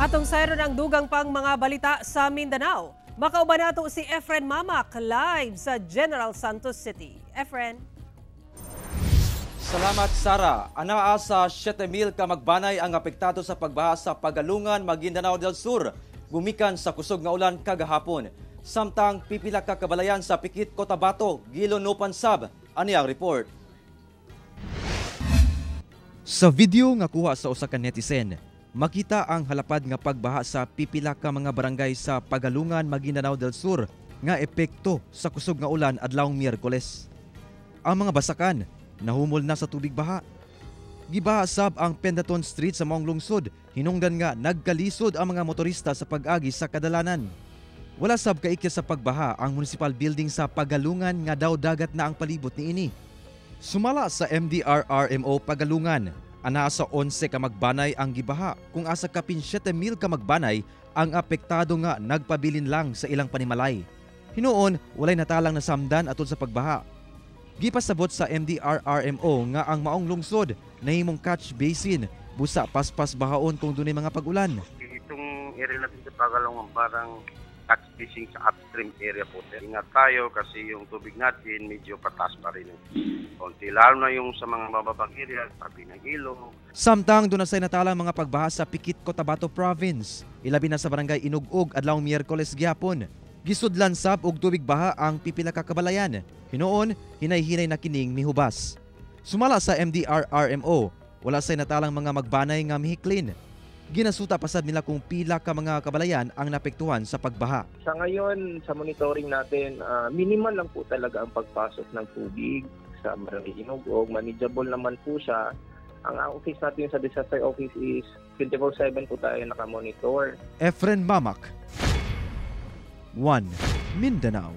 Atong sayron ang dugang pang mga balita sa Mindanao. Makauban nato si Efren Mamac live sa General Santos City. Efren. Salamat, Sara. Anaa sa 7,000 ka magbanay ang apektado sa pagbaha sa Pagalungan, Maguindanao del Sur, gumikan sa kusog nga ulan kagahapon. Samtang pipila ka kabalayan sa Pikit, Cotabato, gilunupan sab. Ani ang report. Sa video nga kuha sa usa ka netizen, makita ang halapad nga pagbaha sa pipila ka mga barangay sa Pagalungan, Maguindanao del Sur nga epekto sa kusog nga ulan adlawng Miyerkules. Ang mga basakan nahumol na sa tubig baha. Gibaha sab ang Pendaton Street sa maong lungsod, hinungdan nga nagkalisod ang mga motorista sa pag-agi sa kadalanan. Wala sab kaikya sa pagbaha ang municipal building sa Pagalungan nga daw dagat na ang palibot niini. Sumala sa MDRRMO Pagalungan, anaa sa 11 ka magbanay ang gibaha kung asa kapin 7,000 ka magbanay ang apektado nga nagpabilin lang sa ilang panimalay. Hinuon, walay natalang nasamdan atol sa pagbaha. Gipasabot sa MDRRMO nga ang maong lungsod nahimong catch basin busa paspas bahaon kung dunay mga pag-ulan. Itong area natin sa Pagalungan, parang catch basin sa upstream area po. Ingat tayo kasi yung tubig natin medyo pataas pa rin. Konti, lalo na yung sa mga mababang area, tabi ng ilog. Samtang duna say natalang mga pagbaha sa Pikit, Cotabato Province. Ilabi na sa barangay Inugog adlawng Miyerkules gihapon. Gisudlan sab og tubig baha ang pipila ka kabalayan. Hinuon, hinay-hinay na kining mihubas. Sumala sa MDRRMO, wala say natalang mga magbanay nga mihiklin. Ginasuta pasad nila kung pila ka mga kabalayan ang napektuhan sa pagbaha. Sa ngayon, sa monitoring natin, minimal lang po talaga ang pagpasok ng tubig sa Barangay Inugog. Manageable naman po siya. Ang office natin sa disaster office is 24/7 po tayo nakamonitor. Efren Mamac, 1 Mindanao.